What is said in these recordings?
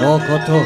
Kokoto.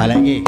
Lagi.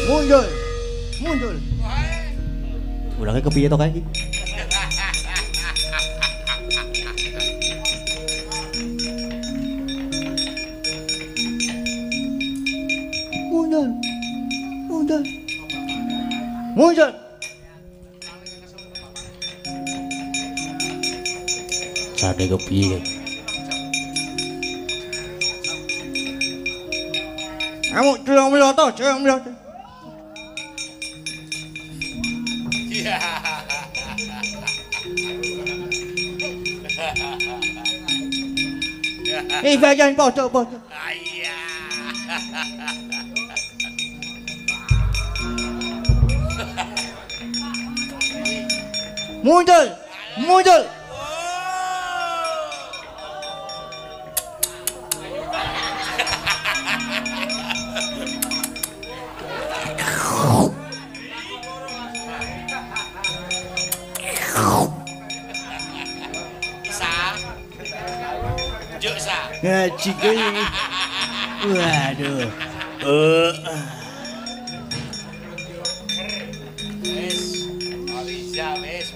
Mundur, mundur. Mundur. Ulangnya kepiye to kae iki? Mundur. Mundur. Mundur. Jane kepiye? Kamu celong mloto, celong mloto. Eh, bagian pojok-pojok. Iya. Muncul, muncul. Ngaji kowe. Waduh. Wis, Aliza wis.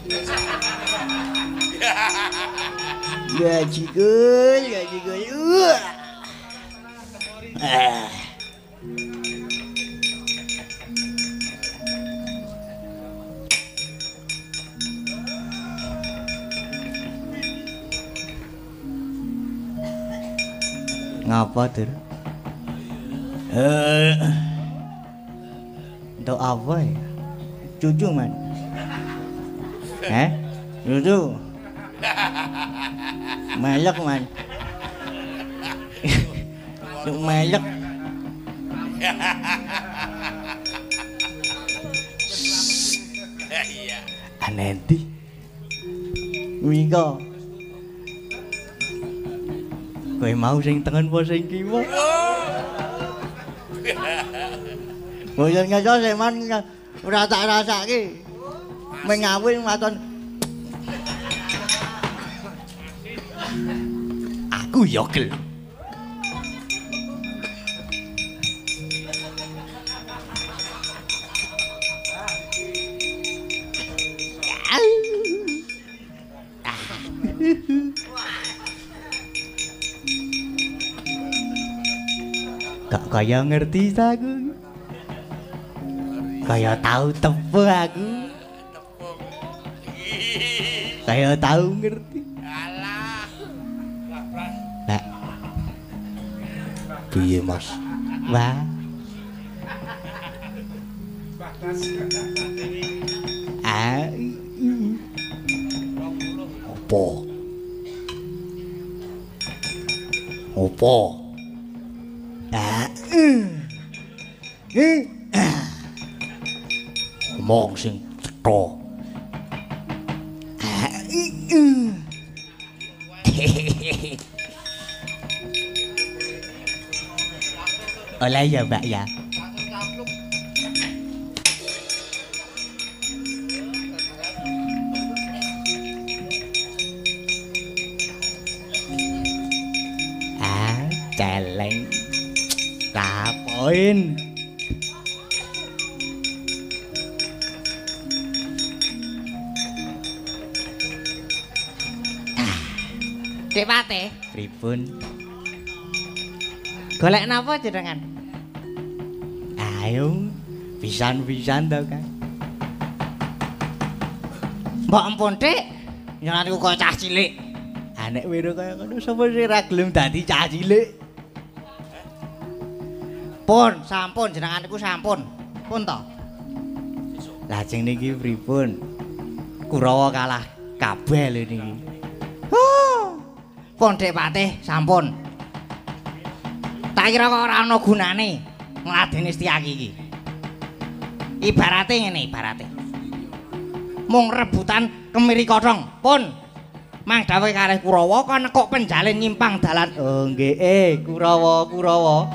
Ngaji kowe, ngaji kowe. Ngapa, Dur? Untuk apa ya? Cucu, Man. Cucu. Melek, Man. Melek. Iya. Anendi. Wingko. Kowe mau sing tengen apa sing kiwa? Boyen ngaco seman ora tak rasake. Mengawin waton. Aku yo gel. Gak kaya ngerti ta aku. Kaya tau tepung aku. Kaya tau ngerti. Alah. Lah. Piye, Mas? Wah. Ah. Opo? Opo? Ah. Ngomong sing cetha. Oleh ya, Mbak ya. Ah, celeng. Rapoin. Dik Pate, pripun? Golek napa jenengan? Ayo, pisan-pisan to, Kang. Mbok empun, Dik. Nyengan iku kaya cah cilik. Ah, nek weruh kaya ngono sapa sing ra gelem dadi cah cilik? Pun, sampun jenengan niku sampun. Pun to. Lajeng niki pripun? Kurawa kalah kabeh lho niki. Pun Dik Patih, sampun. Tak kira kok ora ana gunane ngladeni Setyaki iki. Ibarate ngene, ibarate. Mung rebutan kemiri kothong. Pun mang dawuh kalih Kurawa kon nekuk penjalin nyimpang dalan. Oh nggih, Kurawa, Kurawa.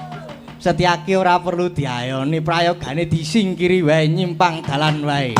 Setyaki ora perlu diayoni, prayogane disingkiri wae nyimpang dalan wae.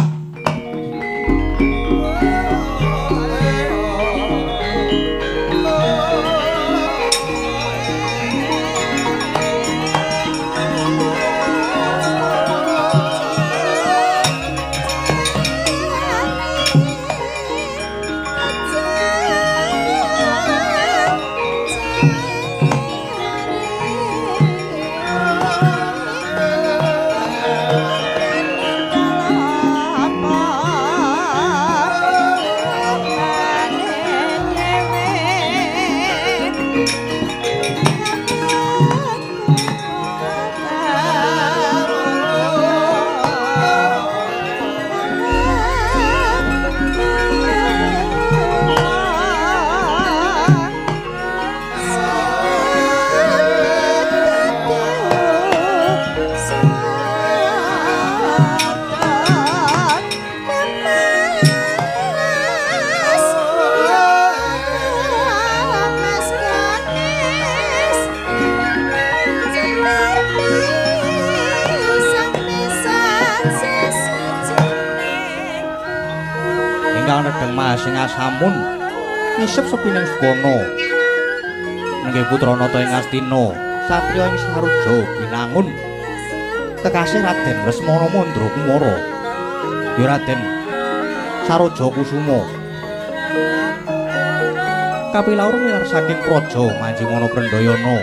Sing asamun ngisep sepining suwana nenggih putra nata ing Astina satriya ing Saruja binangun kekasih Raden Lesmana Mandra Kumara ya Raden Saroja Kusuma kapilaur wilar saking praja Manjingwana Prendayana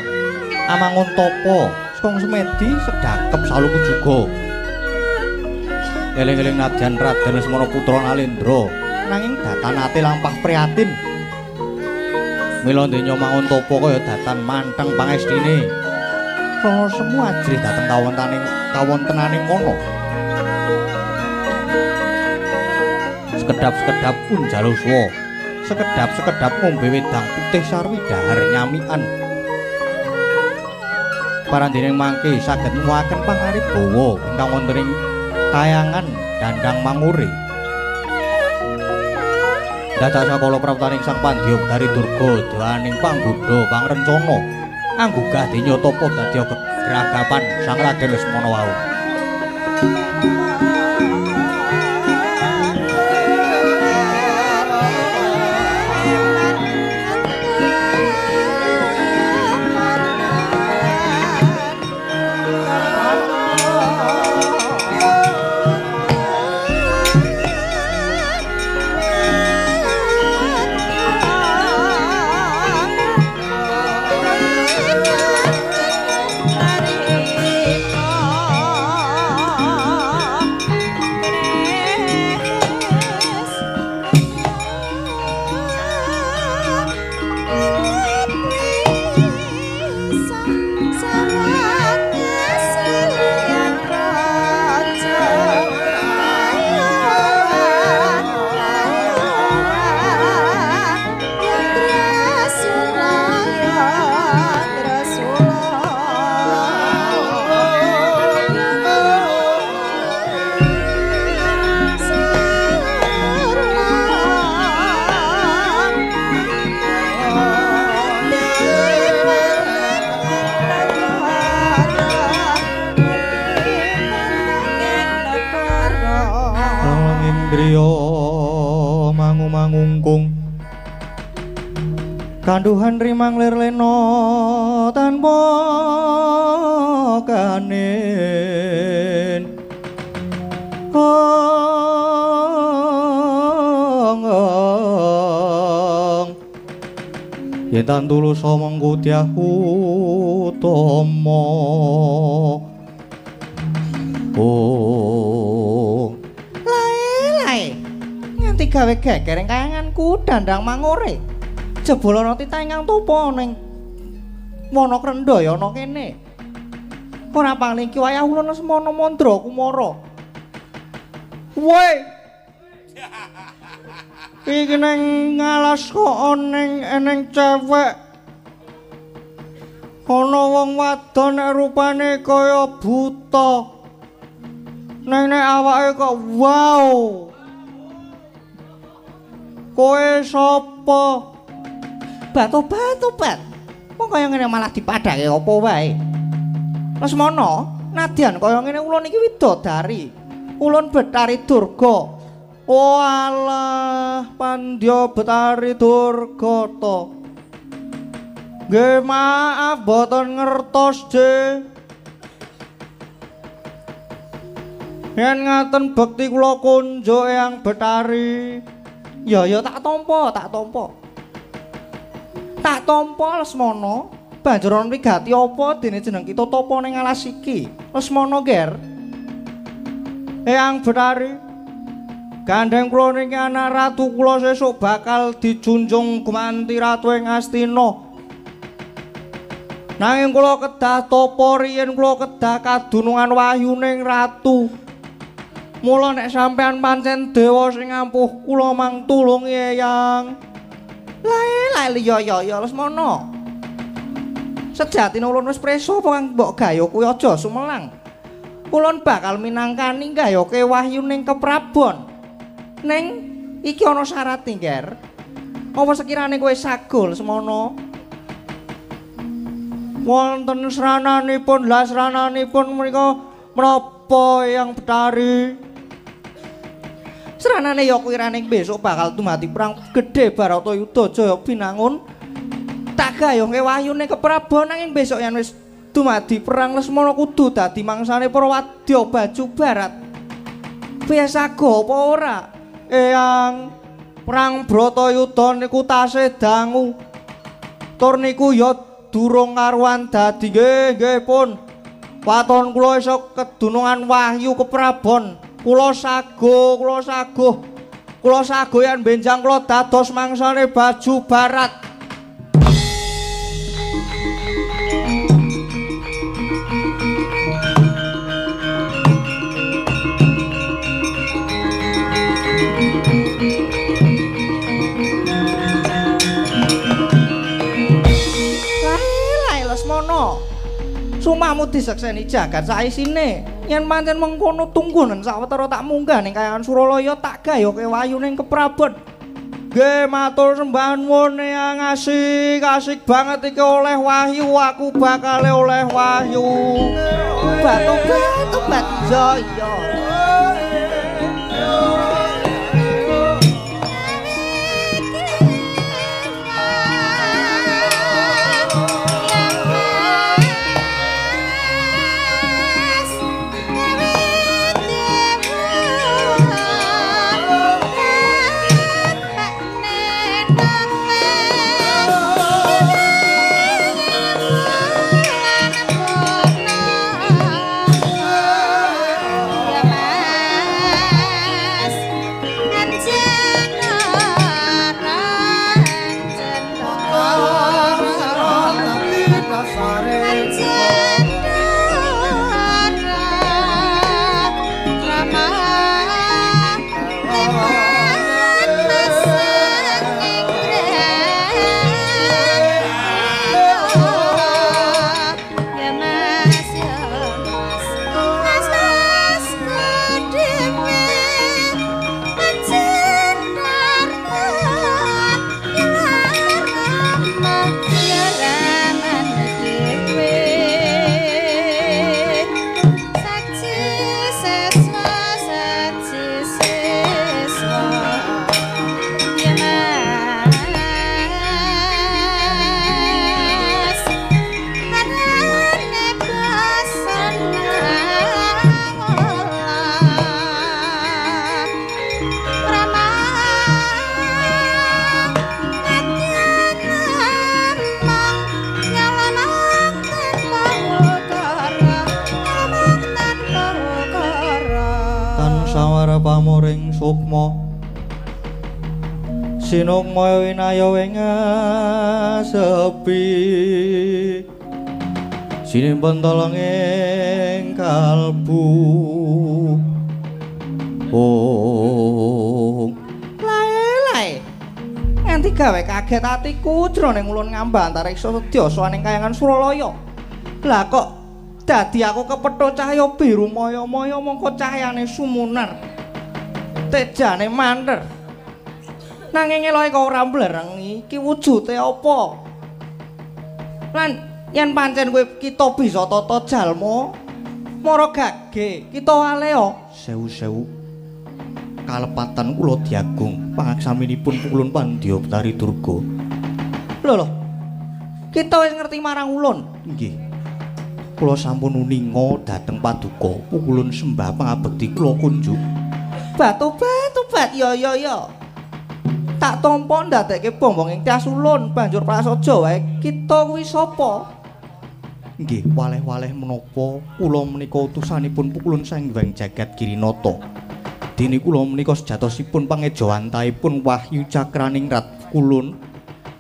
amangun tapa sekong semedi sedakep saluku juga eling-eling nadyan Raden Lesmana putra Nalendra nanging datanate lampah prihatin. Mila denya mangun tapa kaya datan manteng pangestine. Rana semu ajrih dhateng kawontenaning wana. Sekedap-sekedap unjaluswa, sekedap-sekedap ngombe wedang putih sarwi dahar nyamikan. Parandene mangke saged nemuaken pangaribawa ingkang wonten ing kayangan Dandang Mangure. Dadak sakala praptaning Sang Pandya Betari Durga dewaning panggodha pangrencana anggugah denya tapa dadi gegragapan Sang Raden Lesmana wau. Hari Griya mangu-mangungkung kanduhan rimang lir lena tanpa kanin. Yen tan tulus mengko dyah utama. Oh. Lae-lae. Nganti gawe geger ing kayanganku dandang mangore. Jebul ana titah ingkang topa ning Wana Krendhayana kene. Ora paling iki wayah ulun Lesmana Mandra Kumara. Woi. Iki nang ngalas kok ning eneng cewek. Ana wong wadon nek rupane kaya buta. Neng nek awake kok wow. Kowe sapa? Batu-batu-bat. Wong kaya ngene malah dipadhake apa wae. Lesmana, nadyan kaya ngene ulun iki widodari. Ulun Betari Durga. Oh alah, pandya Betari Durga to. Nggih maaf mboten ngertos, Je. Yen ngaten bekti kula kunjuk Eyang Betari. Ya ya tak tampa, tak tampa. Tak tampa Lesmana. Banjur ana wigati apa dene jeneng kita tapa ning alas iki? Lesmana, Ger. Eyang Betari, gandeng kula niki anak ratu kula sesuk bakal dijunjung gumanti ratu ing Astina. Nanging kula kedah tapa riyin, kula kedah kadunungan wahyuning ratu. Mula nek sampean pancen dewa sing ampuh kula mang tulungi Eyang. Lae lae ya ya ya Lesmana. Sejatine ulun wis preso apa kang mbok gayo kuwi aja sumelang. Ulun bakal minangkani gayoke wahyuning keprabon. Ning iki ana syarate, Nger. Apa sekirane kowe sago Lesmana? Wonten srananipun, lah srananipun menika menapa Eyang Betari? Sranane ya kuwi raning besok bakal dumadi perang gedhe Baratayuda Jaya Binangun. Tak gayongke wahyune keprabon nanging besok yen wis dumadi perang Lesmana kudu dadi mangsane para wadya baju barat. Piye sago apa ora? Eyang, perang Bratayuda niku tasih dangu. Tur niku ya durung karuan dadi. Nggih, nggih pun. Waton kula iso kedunungan wahyu keprabon. Kula sago, kula sago. Kula sago yen benjang kula dados mangsane baju barat. Sumamu disekseni jagat saisine. Yen pancen mengkono tunggunen sawetara tak munggah ning kayangan Suralaya tak gayoke wahyuning keprabon. Nggih matur sembah nuwun Eyang, asik asik banget iki oleh wahyu, aku bakal oleh wahyu. Batu-batu bat jaya. Yeah. sukma sinukma winaya ing sepi sinimpen tolong ing kalbu. Oh lae-lae nganti gawe kaget atiku jroning ulun ngambah antariksa sedya sowan ing kayangan Suralaya. Lah kok dadi aku kepethuk cahya biru maya-maya mongko cahyane sumunar tejane manter. Nanging elohe kok ora mblerengi iki wujude apa? Lan yen pancen kowe kita bisa tata jalma mara gage kita aleo. Sewu-sewu kalepatan kula diagung pangaksaminipun Pukulun Pandya Betari Durga. Lho lho, kita wis ngerti marang ulun. Nggih, kula sampun uninga dhateng paduka Pukulun sembah pangabekti kula kunjuk. Batu-batu bat ya ya ya. Tak tampa ndadekke bombong ing tias ulun banjur prasaja wae kita kuwi sapa? Nggih, waleh-waleh menapa kula menika utusanipun Pukulun Sang Hyang Jagat Girinata. Dene kula menika sejatosipun pangejawantahipun Wahyu Cakraningrat Pukulun.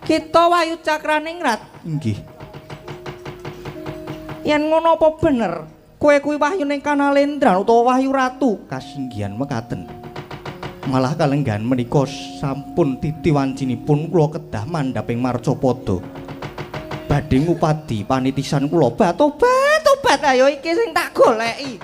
Kita Wahyu Cakraningrat? Nggih. Yen ngono apa bener kowe kuwi Wahyu ning Kanalendran utawa Wahyu Ratu? Kasinggihan mekaten. Malah kalenggahan menika sampun titi wancinipun kula kedah mandhaping marcapada. Badhe ngupadi panitisan kula. Batobat tobat ayo iki sing tak goleki.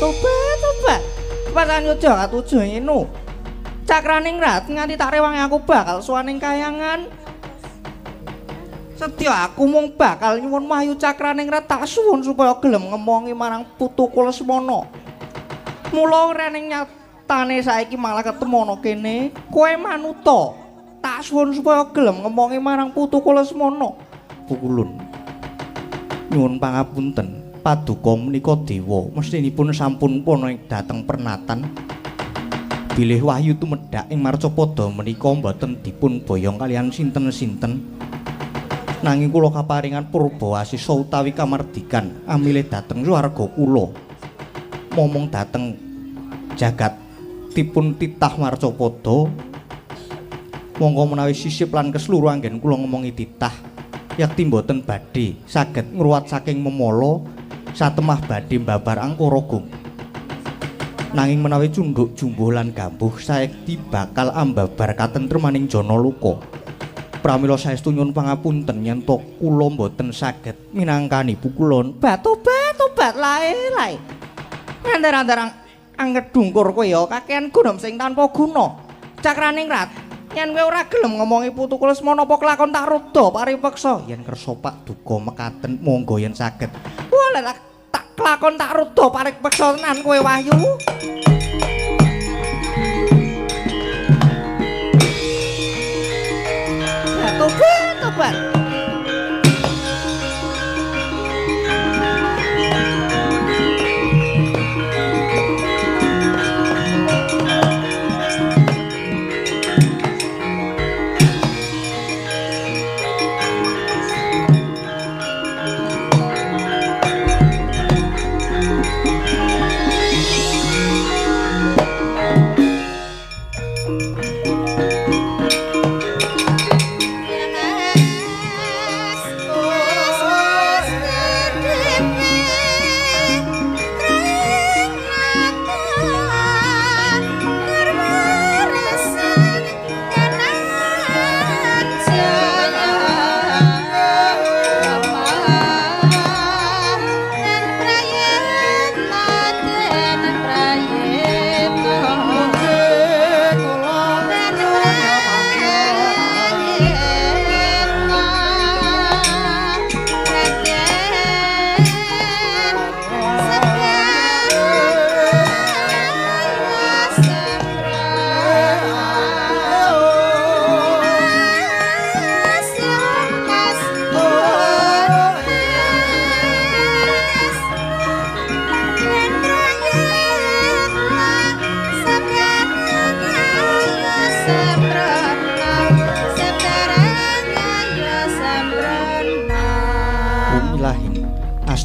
Tobat katuju inu Cakraningrat nganti tak rewangi aku bakal sowan ing kayangan. Setya aku mung bakal nyuwun Wahyu Cakraningrat tak suwun supaya gelem ngemongi marang putuku Lesmana. Mula rene nyatane saiki malah ketemu ana kene, kowe manuta. Tak suwun supaya gelem ngemongi marang putuku Lesmana. Pukulun nyuwun pangapunten. Paduka menika dewa mestinipun sampun pana ing dhateng pernatan. Bilih wahyu tumedhak ing marcapada menika mboten dipun boyong kalian sinten-sinten. Nanging kula kaparingan purbawasisa utawi kamardikan amilih dhateng swarga kula. Momong dhateng jagat dipun titah marcapada. Monggo menawi sisip lan keseluruh anggen kula ngomongi titah yakti mboten badhe saged ngruwat saking memala satemah badhe mbabar angkara gung. Nanging menawi cundhuk jumbuh lan gambuh saekti bakal ambabar katentremaning jana loka. Pramila saestu nyuwun pangapunten yen to kula mboten saged minangkani Pukulun. Batobat tobat lae-lae. Ngantar-antar angedungkur kowe ya kakean gunem sing tanpa guna. Cakraningrat, yen kowe ora gelem ngomongi putuku Lesmana apa kelakon tak rudha paripeksa. Yen kersa Pak duka mekaten monggo yen saged. Wah, lah tak kelakon tak rudha paripeksa tenan kowe Wahyu. Tobat tobat.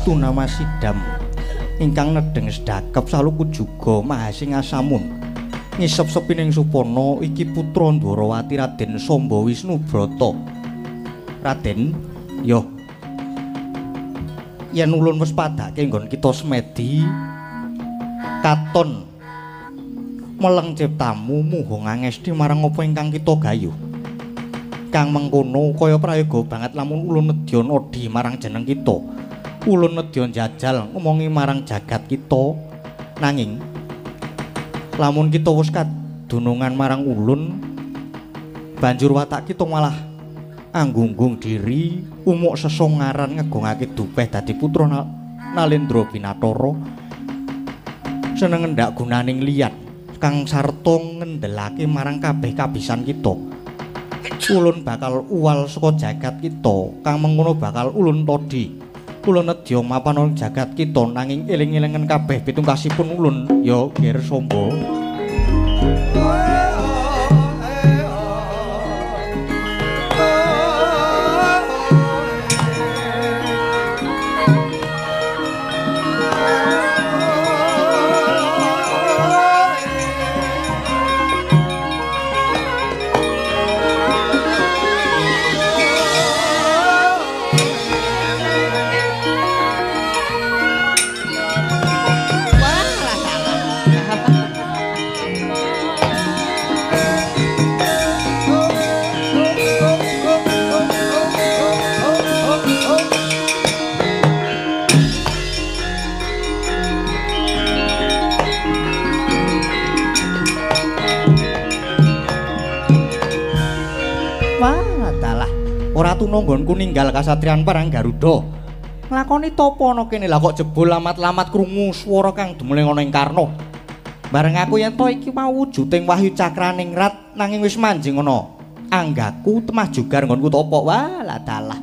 Tunama Sidam ingkang nedheng sedakep saluku juga Mahasingasamun ngisep sepining supana iki putra Ndwarawati Raden Samba Wisnubrata. Raden, yo yen ulun wis padake nggon kita semedi katon meleng ciptamu muha ngangesti marang apa ingkang kita gayuh. Kang mengkono kaya prayoga banget lamun ulun nedya nodhi marang jeneng kita. Ulun nedya njajal ngomongi marang jagat kita. Nanging lamun kita wis kadunungan marang ulun, banjur watak kita malah anggunggung diri, umuk sesongaran ngegongake dupeh dadi putra Nalendra Binatara. Seneng ngendak gunaning liyan kang sarta ngendelake marang kabeh kabisan kita. Ulun bakal uwal saka jagat kita, kang mengkono bakal ulun todhi. Ulun nedya mapan ana jagat kita nanging eling-elengen kabeh pitungkasipun ulun ya Ger Samba. Ora tuna nggonku ninggal kasatriyan Parang Garuda. Nglakoni tapa ana kene lah kok jebul lamat-lamat krungu swara kang dumeleng ana ing karna. Bareng aku yen to iki mau wujuding wahyu cakraningrat nanging wis manjing ana anggaku temah jugar nggonku tapa. Wah, lah dalah.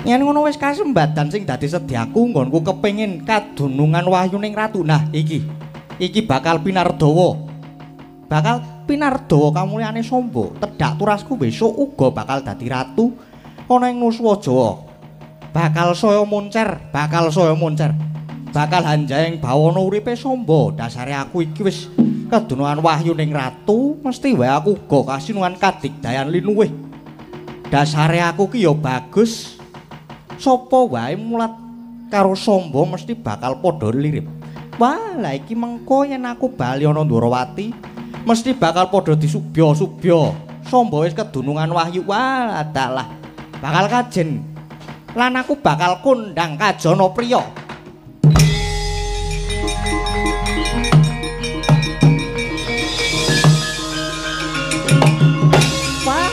Yen ngono wis kasembadan sing dadi sedyaku nggonku kepengin kadunungan wahyuning ratu. Nah, iki. Iki bakal pinardawa. Bakal pinardawa kamulyane Samba. Tedhak turasku besok uga bakal dadi ratu ana ing Nuswa Jawa. Bakal saya moncer, bakal saya moncer. Bakal hanjaeng bawana uripe Samba. Dasare aku iki wis kedunungan wahyuning ratu, mesti wae aku uga kasinuwan kadigdayan linuwih. Dasare aku ki ya bagus. Sapa wae mulat karo Samba mesti bakal padha lirip. Wah, lah iki mengko yen aku bali ana Ndwarawati mesti bakal padha disubya-subya. Samba wis kedunungan wahyu. Wah, dalah. Bakal kajen. Lan aku bakal kondang kajana priya. Wah.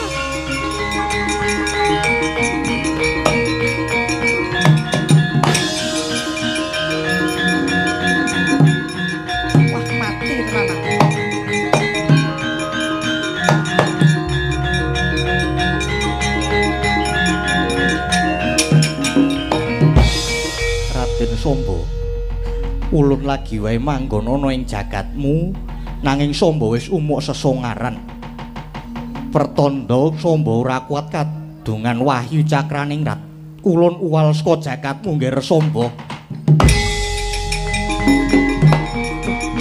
Wah, mati tenan aku. Raden Samba, ulun lagi wae manggon ana ing jagatmu, nanging Samba wis umuk sesongaran. Pertanda Samba ora kuat kadungan wahyu cakraningrat. Ulun uwal saka jagatmu Nger Samba.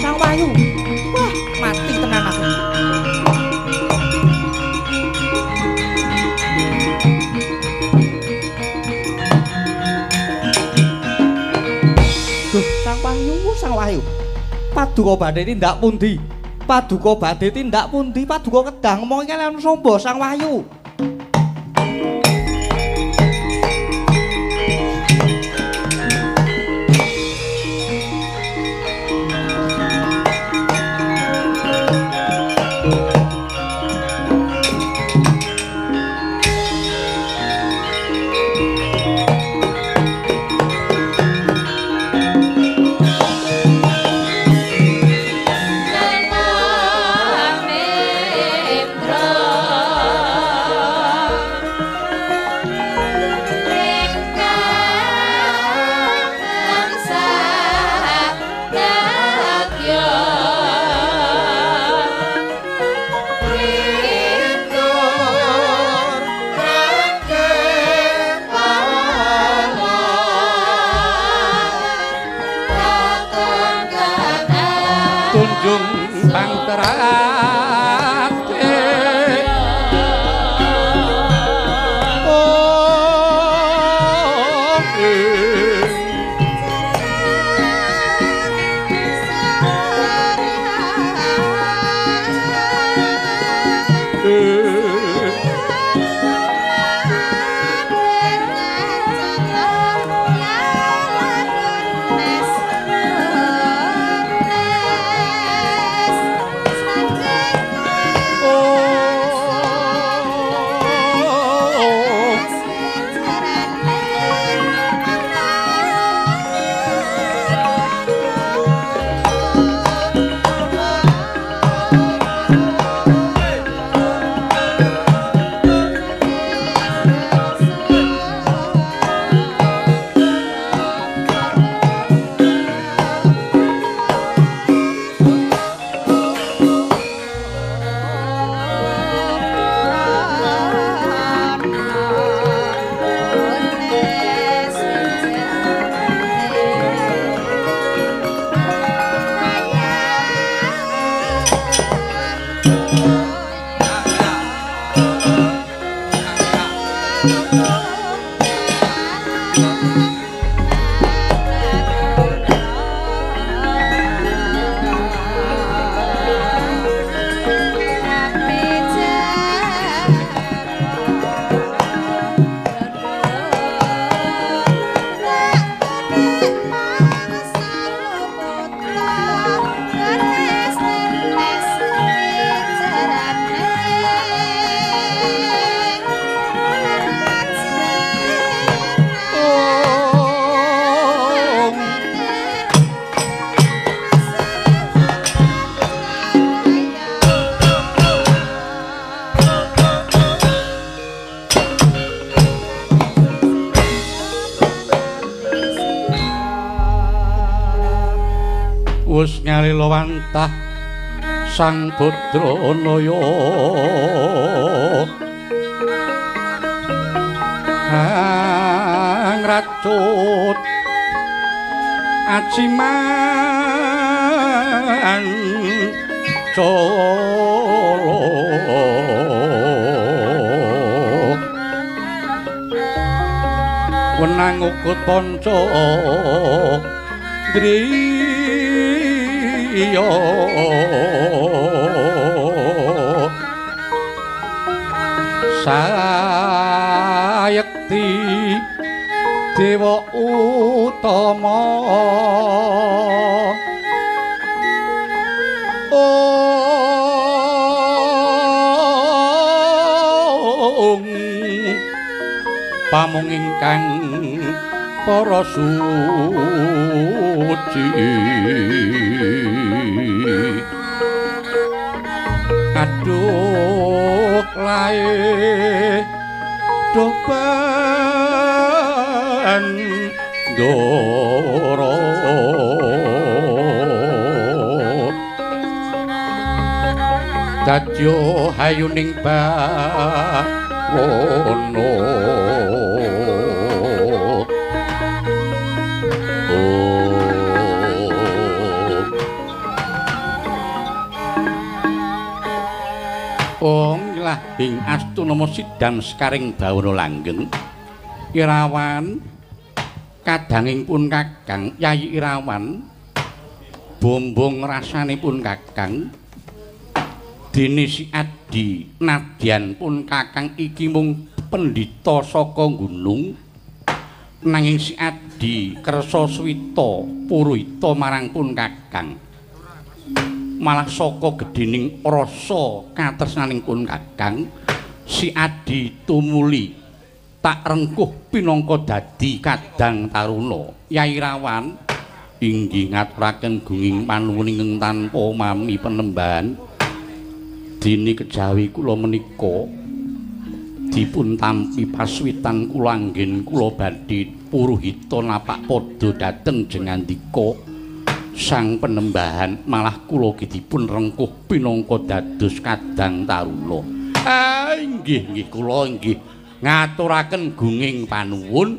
Sang Wahyu, wah mati tenan aku. Duh, Sang Wahyu, Sang Wahyu. Paduka badhe tindak pundi? Paduka badhe tindak pundi? Paduka kedah ngomongi kaliyan Samba Sang Wahyu. Amendra. Wus ngalila wantah Sang Badranaya hang racut aciman colo wenang ukut panca driya sayekti dewa utama ong pamong ingkang para suci aduh lae duh bandara dadya hayuning bawana. Ong lah bing astunama sidam sekaring bawana langgeng Irawan kadanging pun kakang Yayi Irawan bombong rasanipun kakang dene si Adi nadyan pun kakang iki mung pendhita saka gunung nanging si Adi kersa swita puruhita marang pun kakang malah saka gedhening rasa katresnaning pun kakang si Adi tumuli tak rengkuh pinangka dadi kadang taruna. Yai Rawan inggih ngaturaken gunging panuwun ingkang tanpa mami penembahan dene kejawi kula menika dipun tampi paswitan kula anggen kula badhe puruhita napak padha dhateng jengandika sang penembahan malah kula dipun rengkuh pinangka dados kadang taruna. Inggih nggih kula inggih ngaturaken gunging panuwun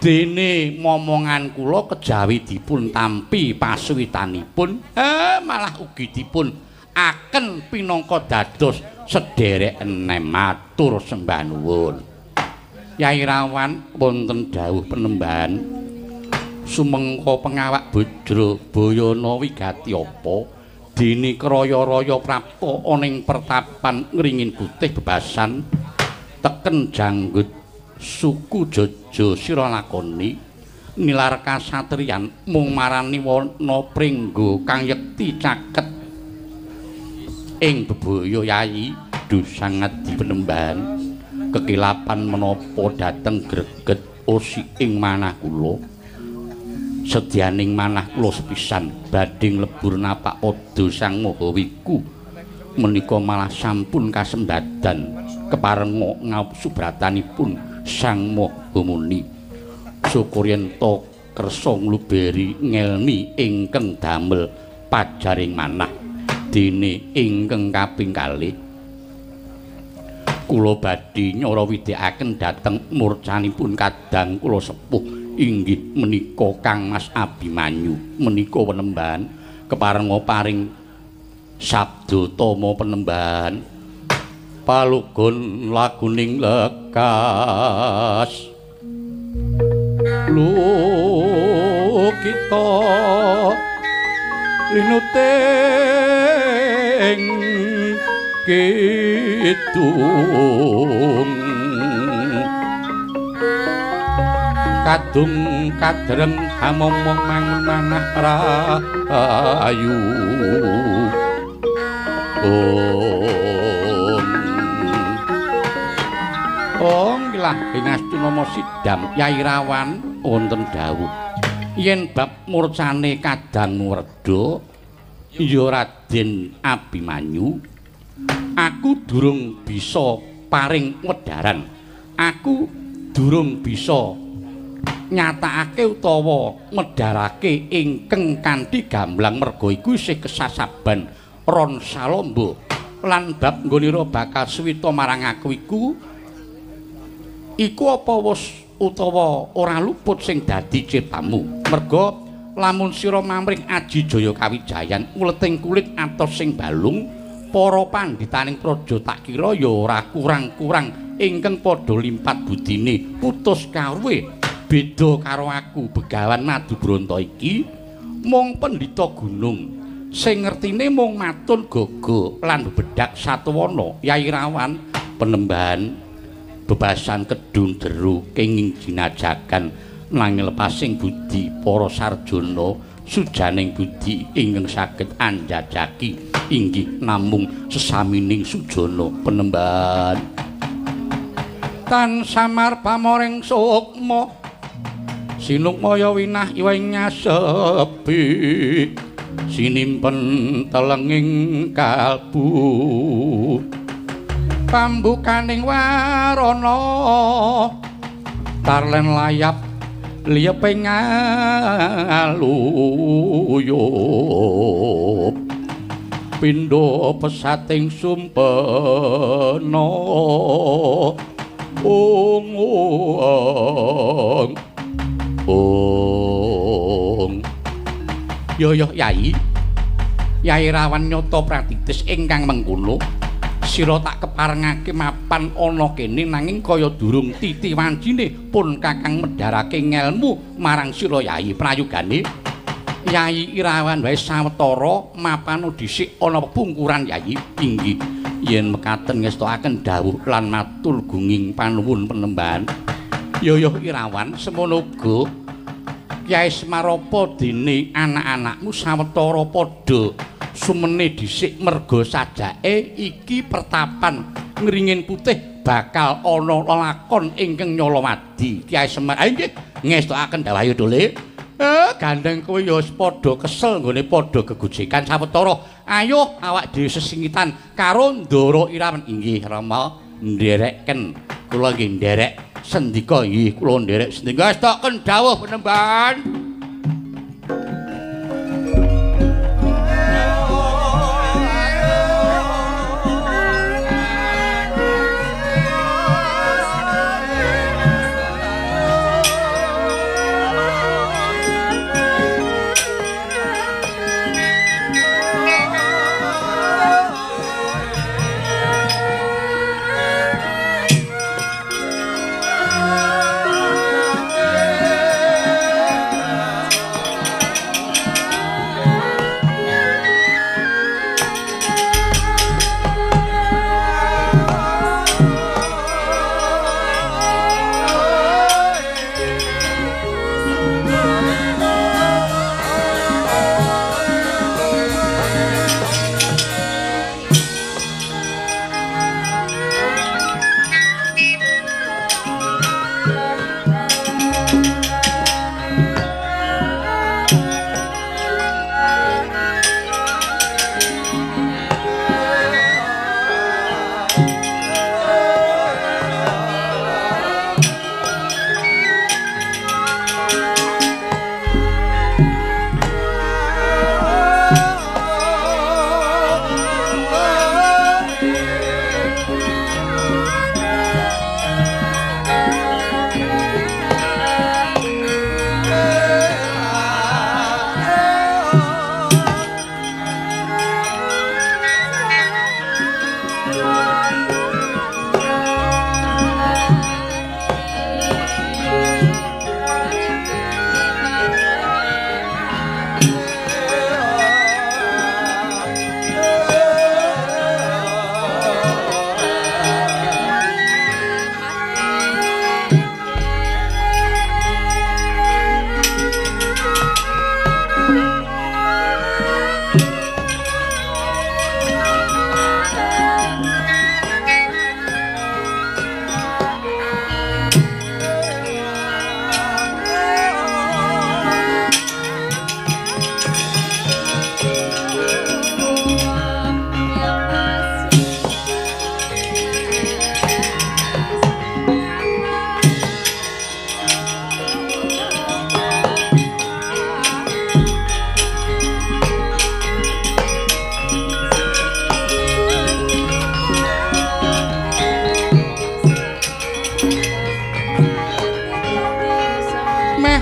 dene momongan kula kejawi dipun tampi paswitanipun malah ugi dipun aken pinangka dados sederek enem matur sembah nuwun. Yai Rawan wonten dawuh penembahan sumengko pengawak Bajra Bayana wigati apa dene kraya-raya prapta ana ing pertapan ngringin putih bebasan teken janggut suku Jojo sira lakoni nilar kasatriyan mung marani wana pringgo kang yekti caket ing bebaya. Yayi dusangat dipenembahan kekilapan menapa dateng greget osi ing manah kula sedyaning manah kula sepisan badhe nglebur napak pada Sang Maha Wiku menika malah sampun kasembadan keparenga ngaup subratanipun Sang Maha Muni. Syukur yen ta kersa ngluberi ngelmi ingkang damel pajaring manah. Dene ingkang kaping kalih kula badhe nyara widhekaken dhateng murcanipun kadang kula sepuh inggih menika Kang Mas Abimanyu menika penembahan keparenga paring sabda tama penembahan palugon laguning lekas lukita linuting kidung kadung kadreng hamomong mangun manah rahayu. Om Om ilah ing astunama sidam Yai Rawan wonten dawuh yen bab murcane kadang werda ya Raden Abimanyu aku durung bisa paring wedharan, aku durung bisa nyatakake utawa medharake ingkang kanthi gamblang merga iku isih kesasaban ron salombo lan bab nggonira bakal suwita marang aku iku iku apa wis utawa ora luput sing dadi ciptamu merga lamun sira mamrih aji jaya kawijayan uleting kulit atos sing balung para pandhitaning praja tak kira ya ora kurang-kurang ingkang padha limpat budine putus kawruhe beda karo aku Begawan Madubranta iki mung pendhita gunung sing ngertine mung matun gaga lan bebedak satuwana. Yai Rawan penembahan bebasan kedung jeru kenging jinajagan nanging lepasing budi para sarjana sujaning budi ingkang saged anjajaki inggih namung sesamining sujana penembahan tan samar pamoring sukma sinukmaya winah iwing nyasepi sinimpen telenging kalbu pambukaning warana tarlen layap liyeping aluyup pindha pesating sumpena ung ung ung. Yo yo Yai, Yai Rawan nyata pratitis ingkang mengkono sira tak keparengake mapan ana kene nanging kaya durung titi wancine pun kakang medharake ngelmu marang sira Yai. Prayogane Yai Irawan wae sawetara mapano dhisik ana pungkuran Yai inggih yen mekaten ngestokaken dawuh lan matur gunging panuwun penembahan. Yo yo Irawan semono uga Kyai Semaropa dene anak-anakmu sawetara padha sumene dhisik merga sajake iki pertapan ngringin putih bakal ana lelakon ingkang nyolowadi. Kyai Semar nggih ngestokaken dawuh dole. Gandeng kowe ya wis padha kesel nggone padha gegojekan sawetara. Ayo awak dhewe sesingitan karo Ndara Irawan. Inggih Rama ndereken kula nggih nderek sendika. Nggih kula nderek sendika. Estokaken dawuh penembahan.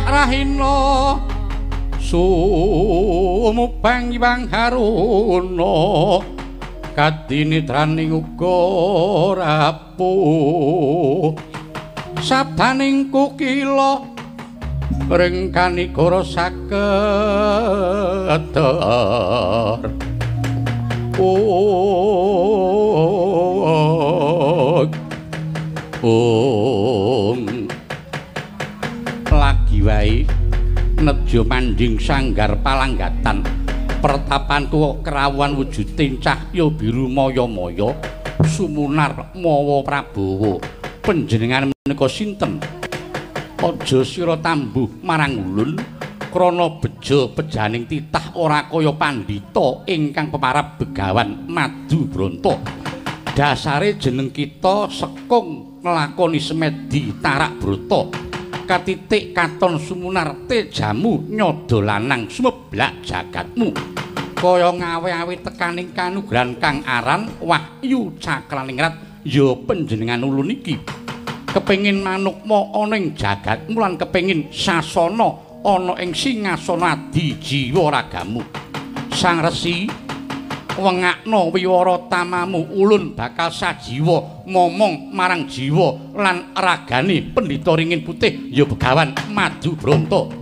Rahina sumubang Hyang Haruna kadinitraning uga rapuh sabdaning kukila ring kanigara saketer. Om lagi wae nedya manding sanggar palanggatan pertapanku kerawan wujuding cahya biru maya-maya sumunar mawa prabawa. Panjenengan menika sinten? Aja sira tambuh marang ulun krana beja bejaning titah ora kaya pandhita ingkang pemarap Begawan Madu Branta. Dasare jeneng kita sekung nglakoni semedi tarak brata. Katitik katon sumunar tejamu nyodo lanang sumeblak jagatmu kaya ngawe-awe tekaning kanugrahan kang aran wahyu cakraningrat ya panjenengan ulun iki kepengin manukma ana ing jagatmu lan kepengin sasana ana ing singasana adi jiwa ragamu. Sang Resi wengakno wiwara tamamu ulun bakal sajiwa momong marang jiwa lan ragane pendhita ringin putih ya Begawan Madu Branta.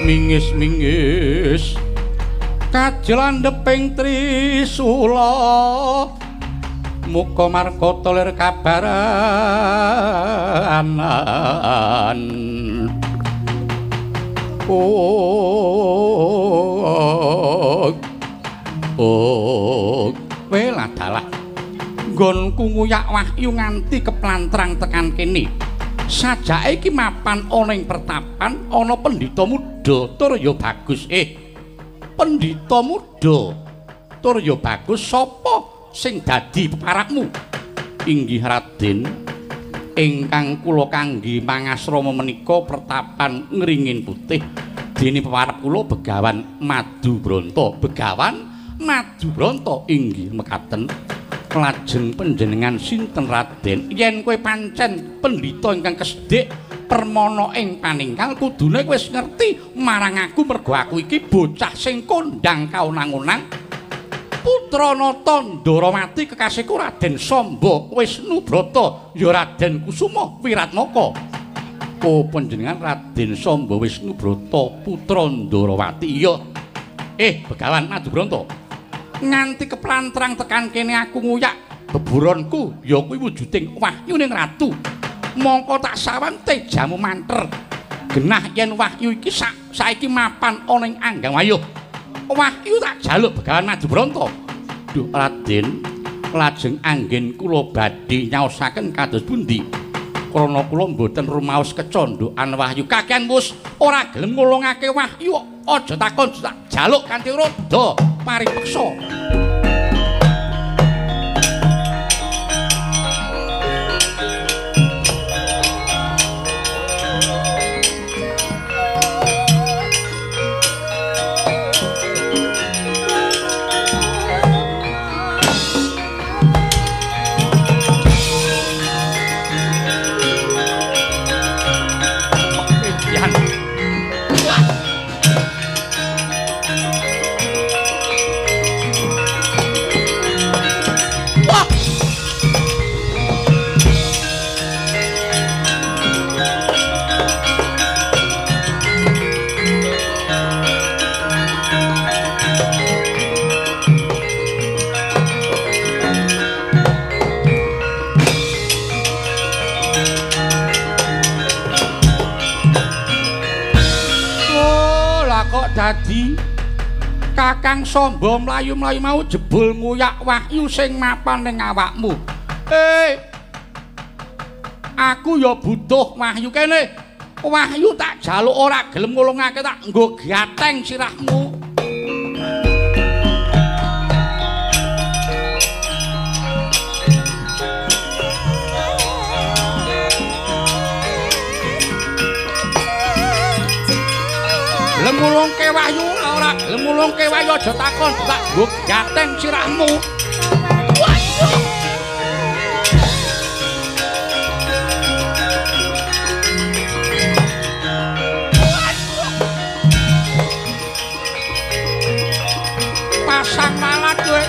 Mingis-mingis kajelandheping trisula muka markata lir kabaranan. Oh, welah dalah nggonku nguyak wahyu nganti keplantrang tekan kene. Sajake iki mapan ana ing pertapan ana pendhita muda tur ya bagus. Pendhita muda tur ya bagus, sapa sing dadi peparakmu? Inggih Raden, ingkang kula kangge mangasrama menika pertapan Ngringin Putih. Dene peparap kula Begawan Madu Branta. Begawan Madu Branta inggih mekaten. Lajeng panjenengan sinten Raden? Yen kowe pancen pendhita ingkang kesedhik permana ing paningkal kudune kowe wis ngerti marang aku mergo aku iki bocah sing kondang kaonang-onang. Putra Nata Ndarawati kekasihku Raden Samba Wisnubrata ya Raden Kusuma Wiratmaka. Oh, panjenengan Raden Samba Wisnubrata putra Ndarawati. Iya. Begawan Madubranta. Nganti keplantrang tekan kene aku nguyak beburonku ya kuwi wujuding wahyuning ratu. Mongko tak sawan tejamu manter. Genah yen wahyu iki saiki mapan ana ing anggang wayuh. Wahyu tak jaluk Begawan Madubranta. Duh Raden, lajeng anggen kula badhe nyaosaken kados pundi? Krana kula mboten rumaos kecondhokan wahyu. Kakean wis ora gelem ngulungake wahyu, aja takon tak jaluk kanthi roda paripeksa. Dadi Kakang Samba mlayu-mlayu mau jebul nguyak wahyu sing mapan ning awakmu. Aku ya butuh wahyu kene. Wahyu tak jaluk ora gelem ngulungake tak nggo gateng sirahmu. Gelem ngulungke wahyu ora gelem ngulungke wahyu aja takon tak nggo gateng sirahmu. Waduh. Pasang malat kowe.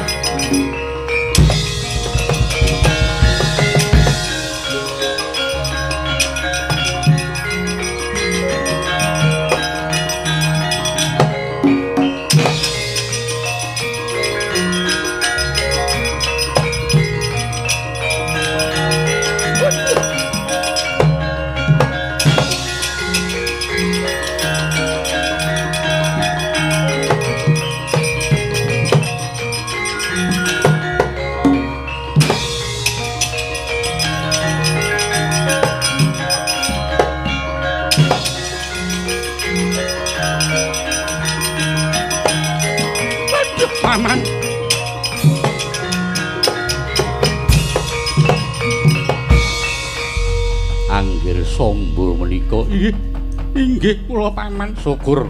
Paman. Anggir Samba menika inggih kula paman syukur.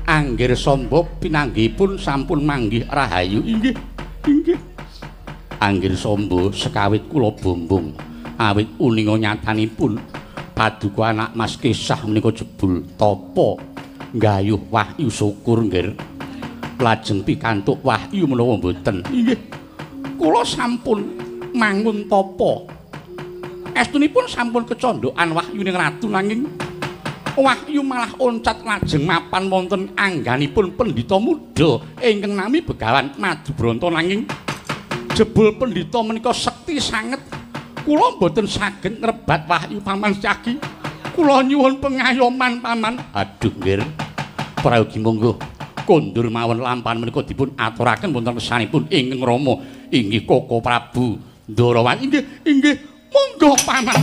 Anggir Samba pinanggihipun sampun manggih rahayu. Inggih, inggih. Anggir Samba sekawit kula bombong awit uninga nyatanipun paduka anak Mas Kesah menika jebul tapa nggayuh wahyu syukur nggih. Lajeng pikantuk wahyu menawa mboten. Inggih. Kula sampun mangun tapa. Estunipun sampun kecondhokan wahyuning ratu nanging wahyu malah oncat lajeng mapan wonten angganipun pendhita muda ingkang nami Begawan Madubranta nanging jebul pendhita menika sekti sanget. Kula mboten saged ngrebat wahyu paman Syagi. Kula nyuwun pengayoman paman. Aduh nggih. Prayogi monggo. Kondur mawon lampahan menika dipun aturaken wonten kesanipun ingkang Rama inggih Koko Prabu Ndarawan. Inggih, inggih, monggo paman.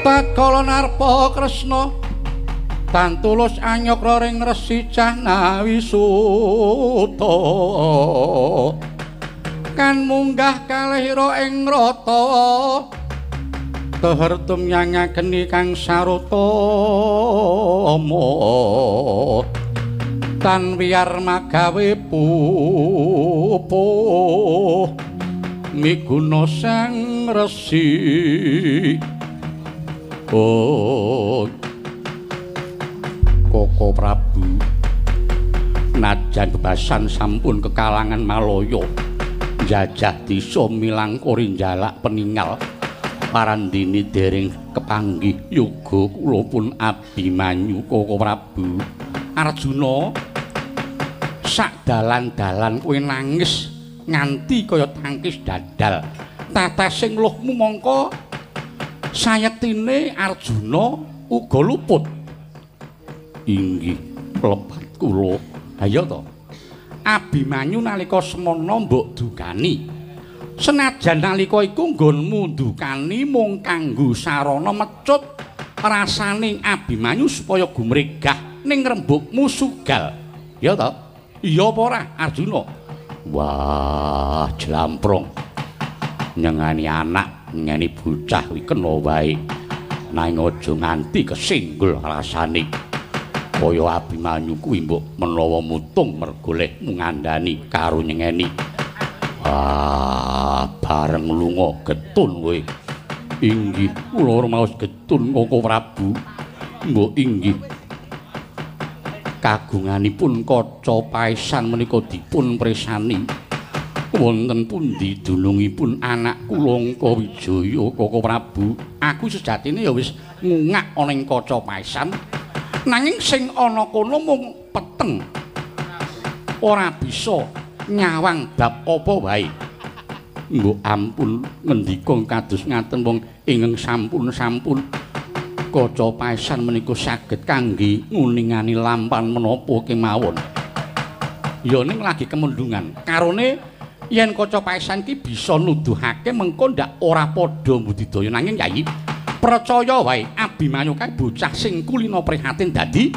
Tatkala narpa Kresna tan tulus anyokra ring Resi Cahnawi Suta kan munggah kalihira ing rata teher tumyangageni kang sarutama tan wiyar magawe pupuh miguna sang resi. Oh Koko Prabu, najan bebasan sampun kekalangan Malaya, njajah desa milangkuri njalak peningal parandini dereng kepanggih yoga kula pun Abimanyu. Koko Prabu Arjuna, sak dalan-dalan kowe nangis nganti kaya tangkis dadal, tatesing luhmu mongko sayektine Arjuna uga luput. Inggih lepat kula. Ha iya to, Abimanyu nalika semana mbok dukani, senajan nalika iku nggonmu ndukani mung kanggo sarana mecut rasane Abimanyu supaya gumregah ning rembugmu sugal. Ya to? Iya apa ora Arjuna? Wah, jlamprong. Nyengani anak, nyengani bocah kuwi kena wae. Nanging aja nganti kesinggul rasane. Kaya Abimanyu kuwi mbok menawa mutung mergo lehmu ngandani karo nyengeni. Wah, bareng lunga getun kowe. Inggih, kula rumaos getun Koko Prabu. Mbok inggih. Kagunganipun kaca paesan menika dipun presani. Wonten pundi dunungipun anak kula Angkawijaya Koko Prabu? Aku sejatine ya wis ngungak ana ing kaca paesan. Nanging sing ana kono mung peteng. Ora bisa nyawang bab apa wae. Mbok ampun ngendika kados ngaten wong ingkang sampun-sampun kaca paesan menika saged kangge nguningani lampan menapa kemawon. Ya ning lagi kemendungan. Karone yen kaca paesan ki bisa nuduhake mengko ndak ora padha mbudidaya. Nanging Yayi, percaya wae Abimanyu kae bocah sing kulina prihatin dadi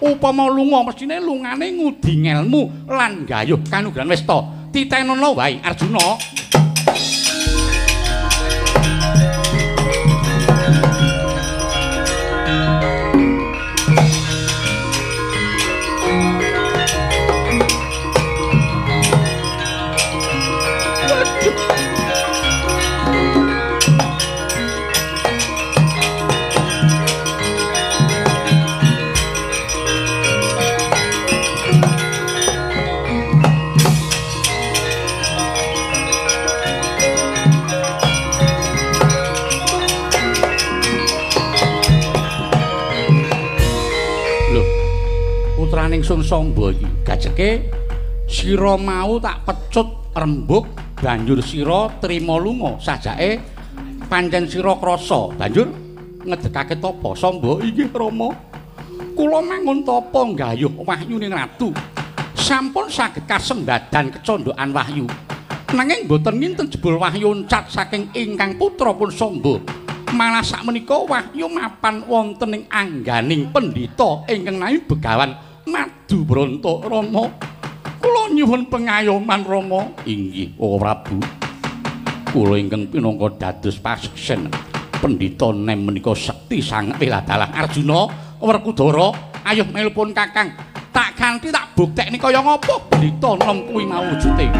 upama lunga mestine lungane ngudi ngelmu lan gayuh kanugrahan wista. Titenono wae Arjuna. Putraning Sun Samba iki gajeke sira mau tak pecut rembug banjur sira trima lunga sajake pancen sira krasa banjur ngedekake tapa. Samba, inggih Rama, kula mangun tapa nggayuh wahyuning ratu sampun saged kasembadan kecondhokan wahyu, nanging boten nginten jebul wahyu uncat saking ingkang putra pun Samba. Malah sakmenika wahyu mapan wonten ing angganing pendhita ingkang nami Begawan Madu Bronto. Rama, kula nyuwun pengayoman Rama. Inggih Koko Prabu, kula ingkang pinangka dados paseksen pendhita nem menika sekti sanget. Wiladalah Arjuna, Werkudara, ayuh melupun Kakang, tak kanthi tak buktekne kaya ngapa pendhita nem kuwi mau wujute.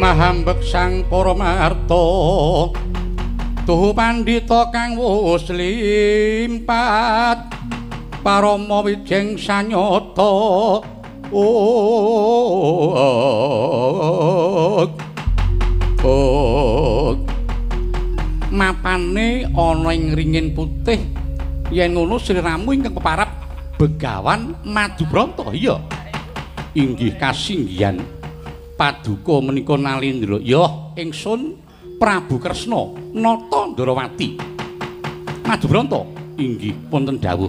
Mahambek sang Paramarta tuhu pandhita kang wus limpat parama wijeng sanyata. Mapane ana ing ringin putih yen ngono sliramu ingkang keparap Begawan Madubranta. Iya, inggih kasinggihan paduka menika Nalendra. Ya ingsun Prabu Kresna nata Ndarawati. Madubranta, inggih wonten dawuh.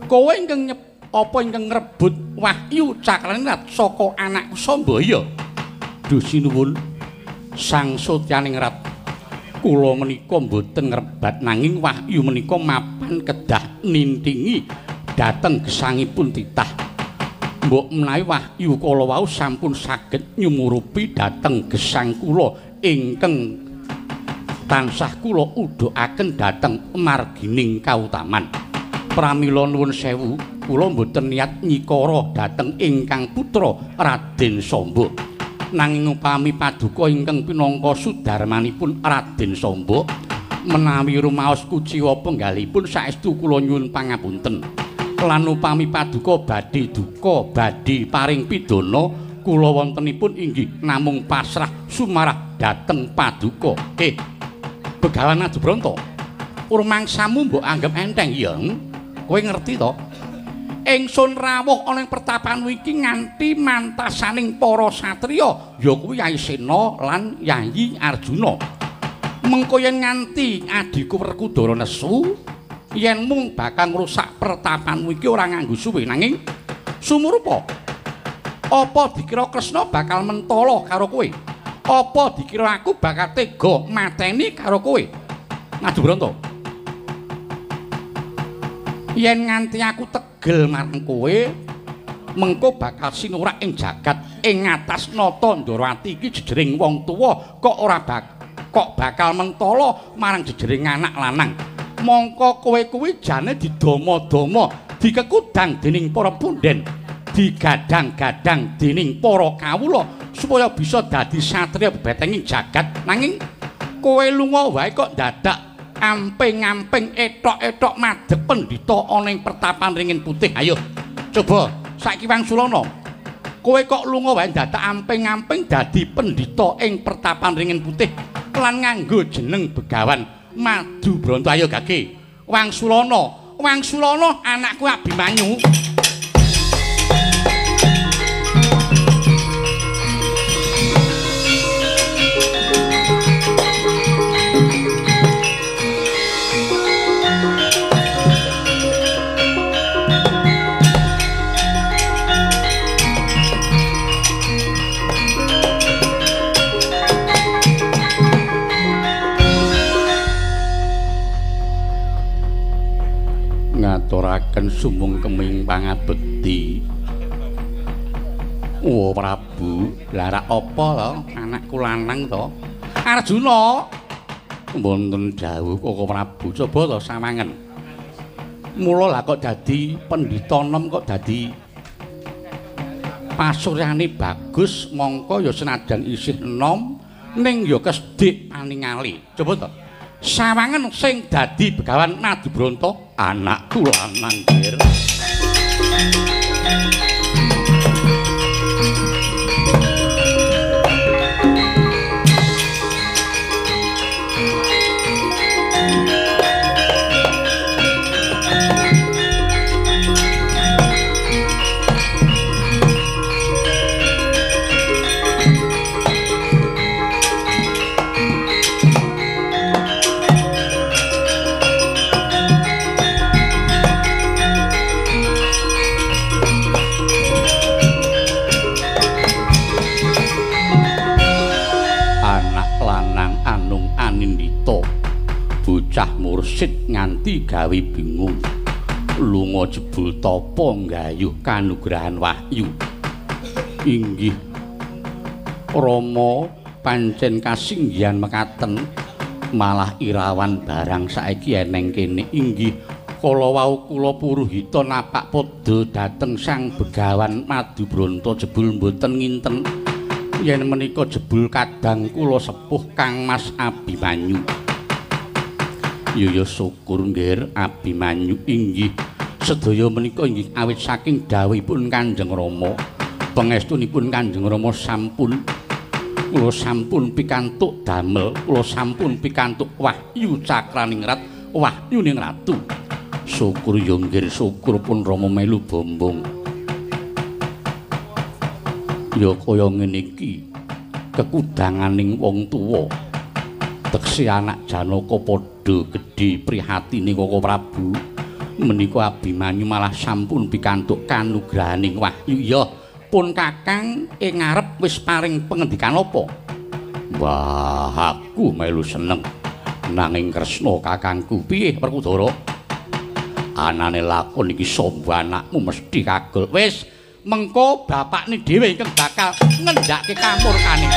Kowe ingkang apa ingkang ngrebut wahyu Cakraningrat saka anakku Samba? Iya. Duh sinuwun Sang Satyaningrat, kula menika mboten ngrebat nanging wahyu menika mapan kedah nintingi dhateng gesangipun titah. Mbok menawi wahyu kala wau sampun saged nyumurupi dhateng gesang kula ingkang tansah kula udhakaken dhateng margining kautaman. Pramila nuwun sewu, kula mboten niat nyikara dhateng ingkang putra Raden Samba. Nanging upami paduka ingkang pinangka sudarmanipun Raden Samba menawi rumaos kuciwa penggalipun saestu kula nyuwun pangapunten. Lan upami paduka badhe duka badhe paring pidana kula wontenipun inggih namung pasrah sumarah dhateng paduka. Begawan Madubranta, rumangsamu mbok anggep enteng ya? Kowe ngerti to? Ingsun rawuh ana ing pertapan iki nganti mantasaning para satriya ya kuwi Yai Sena lan Yayi Arjuna. Mengko yen nganti adhiku Werkudara nesu, yen mung bakal ngrusak pertapanmu iki ora nganggo suwe, nanging sumurupa apa dikira Kresna bakal mentala karo kowe? Apa dikira aku bakal tega mateni karo kowe? Madubranta, yen nganti aku tegel marang kowe, mengko bakal sinurak ing jagat ing atas nata Ndarawati iki jejering wong tuwa kok ora kok bakal mentala marang jejering anak lanang. Mongko kowe kuwi jane didama-dama, dikekudang dening para punden, digadang-gadang dening para kawula supaya bisa dadi satriya bebetenging jagat. Nanging kowe lunga wae kok dadak amping-amping etok-etok madhep pendhita ana ing pertapan ringin putih. Ayo coba saiki wangsulana, kowe kok lunga wae dadak amping-amping dadi pendhita ing pertapan ringin putih lan nganggo jeneng Begawan Madubranta. Ayo gage wangsulana, wangsulana anakku Abimanyu. Ngaturaken sumung keming pangabekti. Oh Prabu, lha apa to anakku lanang to? Arjuna. Wonten dawuh Koko Prabu, coba to sawangen. Mula lah kok dadi pendhita nom kok dadi pasuryane bagus, mongko ya senajan isih enom ning ya kesdik paningali. Coba to. Sawangen sing dadi Begawan Madubranta anakku lanang, Ger. Bocah mursid nganti gawe bingung, lunga jebul tapa nggayuh kanugrahan wahyu. Inggih Rama, pancen kasinggihan mekaten, malah Irawan barang saiki eneng kene. Inggih kala wau kula puruhita napak padha dhateng Sang Begawan Madubranta jebul mboten nginten. Yen menika jebul kadang kula sepuh Kang Mas Abimanyu. Ya ya syukur nggih Abimanyu inggih. Sedaya menika inggih awit saking dawuhipun Kanjeng Rama. Pangestunipun Kanjeng Rama sampun kula sampun pikantuk damel, kula sampun pikantuk wahyu cakraningrat, wahyuning ratu. Syukur ya nggih, syukur pun Rama melu bombong. Ya kaya ngene iki kekudanganing wong tuwa. Tekse anak Janaka padha gedhe prihatine Koko Prabu. Menika Abimanyu malah sampun pikantuk kanugrahaning wahyu. Ya pun Kakang ing ngarep wis paring pengendikan apa? Wah, aku melu seneng. Nanging Kresna kakangku piye Werkudara? Anane lakon iki sombo anakmu mesti kagol. Wis, mengko bapakne dhewe ingkang bakal ngendhake kamurkane.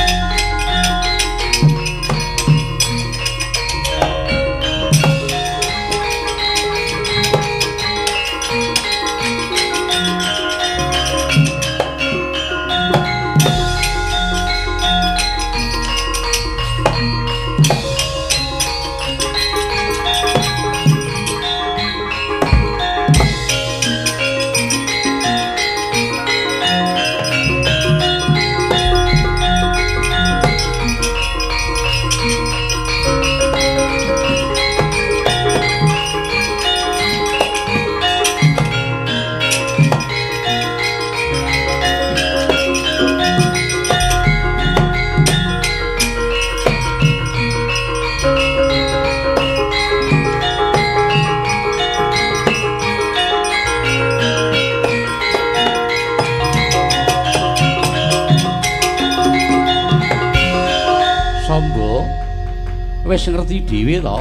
Wis ngerti dhewe to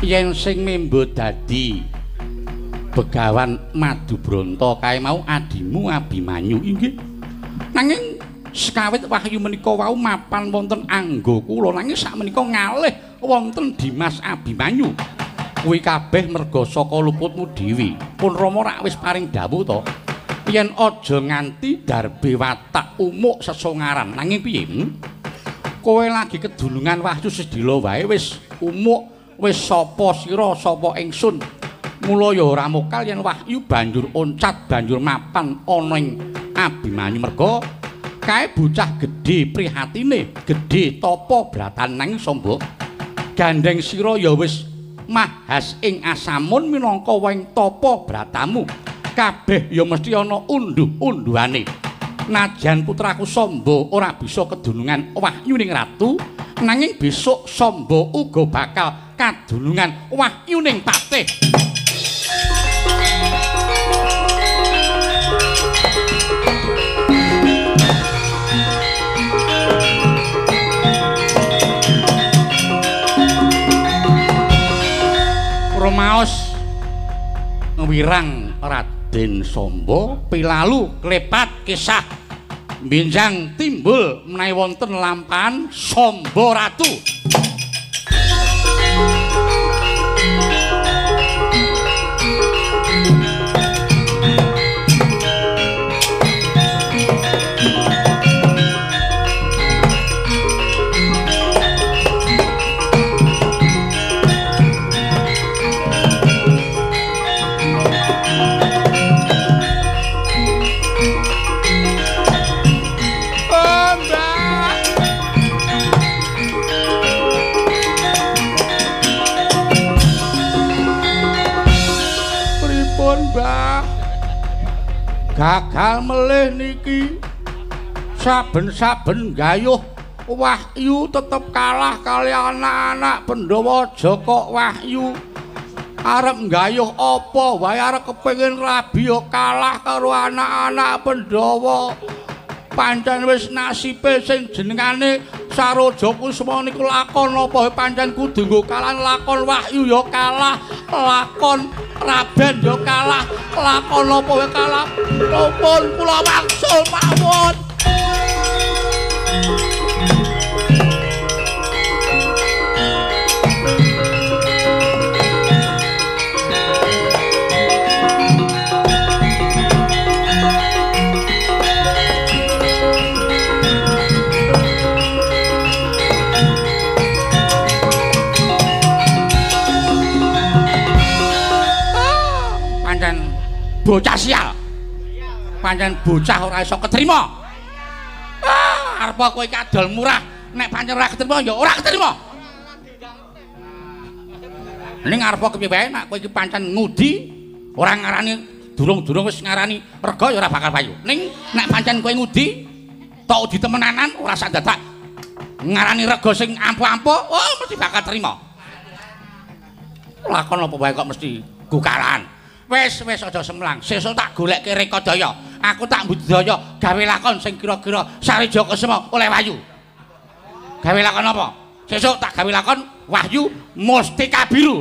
yen sing membo dadi Begawan Madubranta kae mau adimu Abimanyu inggih. Nanging sekawit wahyu menika wau mapan wonten angga kula, nanging sakmenika ngalih wonten Dimas Abimanyu. Kuwi kabeh merga saka luputmu dhewe. Pun Rama rak wis paring dawuh to yen aja nganti darbe watak umuk sesongaran. Nanging piye? Kowe lagi kedulungan wahyu sedhela wae wis umuk, wis sapa sira sapa ingsun. Mula ya ora mokal yen wahyu banjur oncat, banjur mapan ana ing Abimanyu merga kae bocah gedhe prihatine, gedhe tapa bratan nang Samba. Gandeng sira ya wis mahas ing asamun minangka wong tapa bratamu. Kabeh ya mesti ana unduh-unduhane. Najan putraku Samba ora bisa kedunungan wahyuning ratu, nanging besok Samba uga bakal kadunungan wahyuning patih. Romaos ngwirang Raden Samba pilalu klepat kisah benjang timbul menawi wonten lampahan Samba Ratu. Gagal melih niki saben-saben gayuh wahyu tetep kalah kali anak-anak Pandhawa Jaka Wahyu. Arep gayuh apa wae arep kepengin rabi ya kalah karo anak-anak Pandhawa. Pancen wis nasibe sing jenengane Saroja Kusuma niku lakon apa pancen kudu nggo kalah, lakon wahyu ya kalah, lakon raben ya kalah, lakon apa wae kalah. Pun kula wangsul mawon. Bocah sial. Pancen bocah ora iso ketrima. Ah, arep kowe iki adol murah, nek pancen ora ketrima ya ora ketrima. Ning arep kepiye wae nek kowe iki pancen ngudi ora ngarani durung-durung wis ngarani rega ya ora bakal payu. Ning nek pancen kowe ngudi tok udi temenanan ora sak dadak ngarani rega sing ampuh-ampuh, oh mesti bakal terima. Lakon apa wae kok mesti gukalahan. Wis wis aja semlang, sesuk tak golekke Rekodaya. Aku tak mbudidaya gawe lakon sing kira-kira Sarija Kesuma oleh wahyu. Gawe lakon apa? Sesuk tak gawe lakon Wahyu Mustika Biru.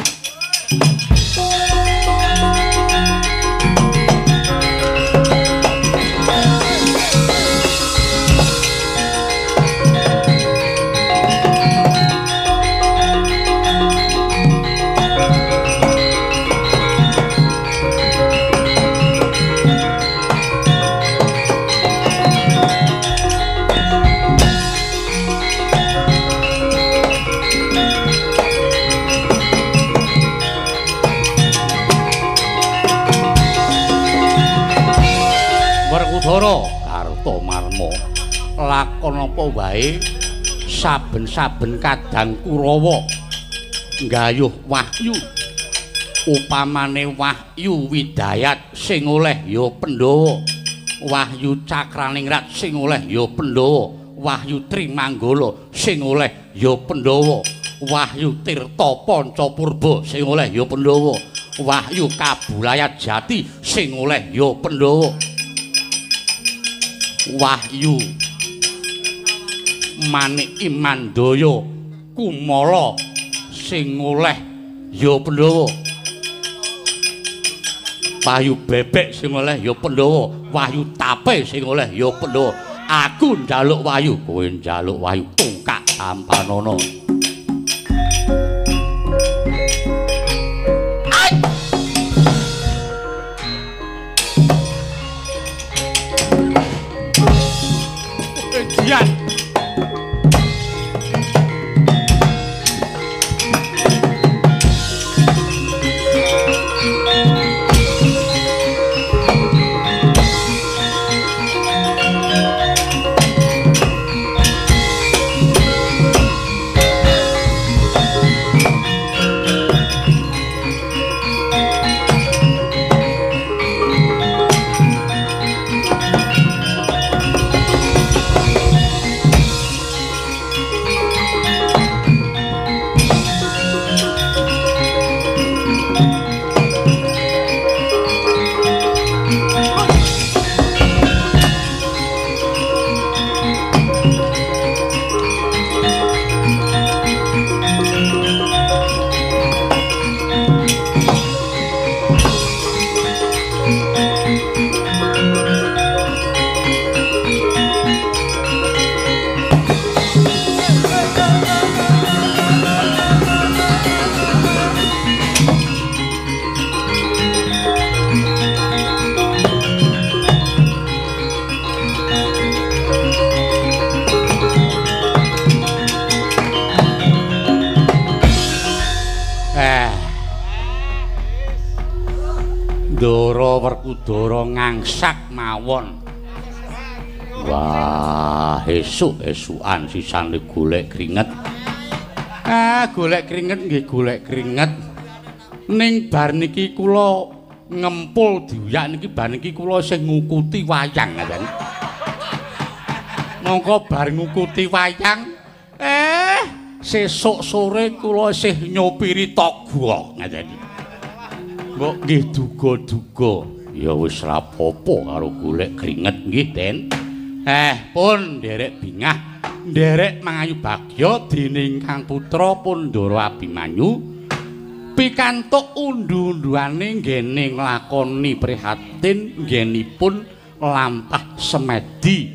Werkudara Kartomarma lakon apa wae saben-saben kadang Kurawa nggayuh wahyu upamane wahyu Widayat sing oleh ya Pandhawa, wahyu Cakraningrat sing oleh ya Pandhawa, wahyu Trimanggala sing oleh ya Pandhawa, wahyu Tirta Panca Purba sing oleh ya Pandhawa, wahyu Kabulayat Jati sing oleh ya Pandhawa, wahyu Manik Imandaya Kumala sing oleh ya Pandhawa, wahyu Bebek sing oleh ya Pandhawa, wahyu Tape sing oleh ya Pandhawa. Aku njaluk wahyu, kowe njaluk wahyu tungkak tampanana. Dian. Ndara Werkudara ngangsak mawon. Wah, esuk-esukan sisane golek kringet. Ah, golek kringet nggih golek kringet. Ning bar niki kula ngempul diuyak niki bar niki kula sing ngukuti wayang ngaten. Mongko bar ngukuti wayang, sesuk sore kula isih nyopiri toga ngaten. Mbok nggih duga-duga ya wis rapopo karo golek kringet nggih Den. Pun nderek bingah, nderek mangayu bagya dening Kang Putra Pundara Abimanyu pikantuk undu-unduane nggene nglakoni prihatin nggenipun lampah semedi.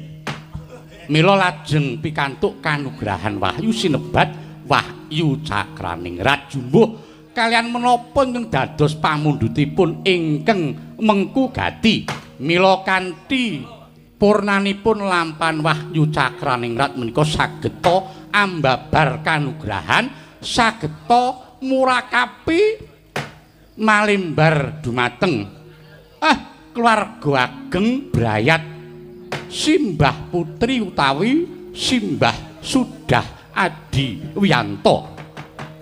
Mila lajeng pikantuk kanugrahan wahyu sinebat Wahyu Cakraningrat jumbuh kalian menapa ingkang dados pamundhutipun ingkang mengku gati. Mila kanthi purnanipun lampahan Wahyu Cakraningrat menika sageta ambabar kanugrahan, sageta murakapi malimbar dumateng. Ah, keluarga ageng brayat Simbah Putri utawi Simbah Sudah Adi Wiyanto.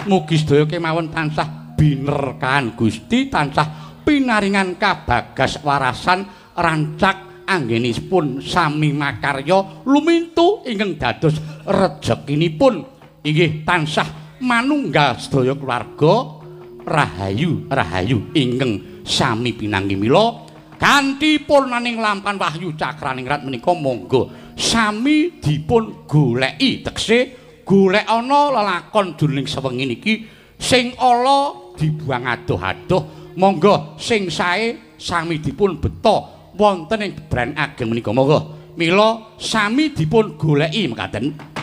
Mugi sedaya kemawon tansah binerkahan Gusti, tansah pinaringan kabagas warasan rancak anggenipun sami makarya lumintu ingkang dados rejekinipun inggih tansah manunggal sedaya keluarga rahayu rahayu ingkang sami pinanggi. Mila kanthi purnaning lampan wahyu cakraningrat menika monggo sami dipun goleki, tegese golek ana lelakon jroning sewengi niki sing ala dibuang adoh-adoh, monggo sing sae sami dipun beta wonten ing bebran ageng menika. Monggo mila sami dipun goleki mekaten.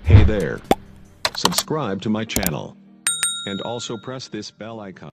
Hey there. Subscribe to my channel. And also press this bell icon.